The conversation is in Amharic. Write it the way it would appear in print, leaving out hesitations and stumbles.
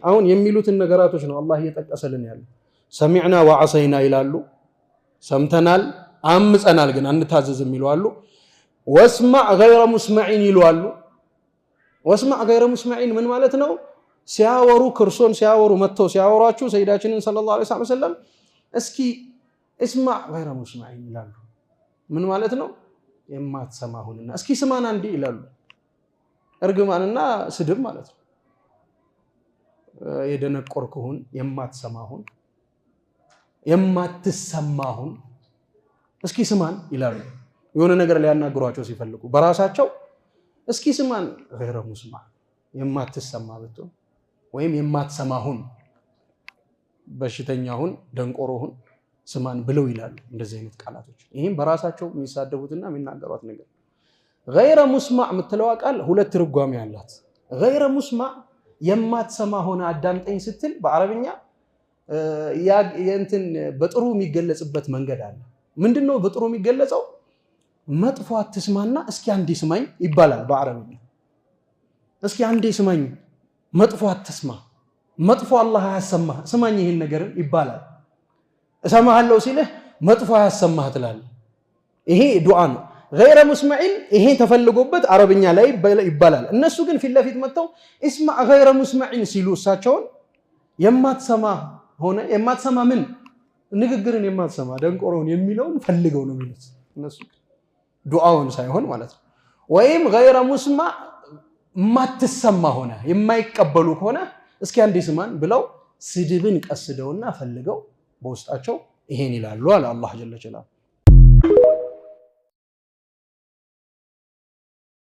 አሁን የሚሉትን ነገራቶች ነው አላህ እየጠቀሰልን ያለው። ሰሚዕና ወዐሰይና ይላሉ። ሰምተናል አምፀናል፣ ግን አንታዘዝም ይለዋሉ። ወስማዕ ገይረ ሙስመዒን ይለዋሉ። ወስማዕ ገይረ ሙስመዒን ምን ማለት ነው? ሲያወሩ ክርሶን ሲያወሩ መጥተው ሲያወሯችሁ ሰይዳችንን ሰለላሁ ዐለይሂ ወሰለም እስኪ እስማዕ ገይረ ሙስመዒን ይላሉ። ምን ማለት ነው? የማትሰማ ሁንና እስኪ ስማን አንዴ ይላሉ። እርግማንና ስድብ ማለት ነው። የደነቆርክ ሁን፣ የማትሰማ ሁን፣ የማትሰማ ሁን፣ እስኪ ስማን ይላሉ። የሆነ ነገር ሊያናግሯቸው ሲፈልጉ በራሳቸው እስኪ ስማን፣ ገይረ ሙስማዕ የማትሰማ ብትሆን ወይም የማትሰማ ሁን፣ በሽተኛ ሁን፣ ደንቆሮ ሁን፣ ስማን ብለው ይላሉ። እንደዚህ አይነት ቃላቶች ይህም በራሳቸው የሚሳደቡትና የሚናገሯት ነገር። ገይረ ሙስማዕ የምትለዋ ቃል ሁለት ትርጓሜ አላት። ገይረ ሙስማዕ የማትሰማ ሆነ አዳምጠኝ ስትል በአረብኛ የእንትን በጥሩ የሚገለጽበት መንገድ አለ። ምንድን ነው በጥሩ የሚገለጸው? መጥፎ አትስማና እስኪ አንዴ ስማኝ ይባላል በአረብኛ። እስኪ አንዴ ስማኝ፣ መጥፎ አትስማ፣ መጥፎ አላህ አያሰማህ፣ ስማኝ ይህን ነገርን ይባላል። እሰማሃለሁ ሲልህ መጥፎ አያሰማህ ትላለህ። ይሄ ዱዓ ነው። ገይረ ሙስመዒን ይሄ ተፈልጎበት አረብኛ ላይ ይባላል። እነሱ ግን ፊት ለፊት መጥተው እስማዕ ገይረ ሙስመዒን ሲሉ እሳቸውን የማትሰማ ሆነ፣ የማትሰማ ምን ንግግርን የማትሰማ ደንቆሮውን የሚለውን ፈልገው ነው የሚሉት እነሱ፣ ዱዓውን ሳይሆን ማለት ነው። ወይም ገይረ ሙስማዕ የማትሰማ ሆነ የማይቀበሉ ከሆነ እስኪ አንዴ ስማን ብለው ስድብን ቀስደውና ፈልገው በውስጣቸው ይሄን ይላሉ አለ አላህ ጀለ ጀላሉ።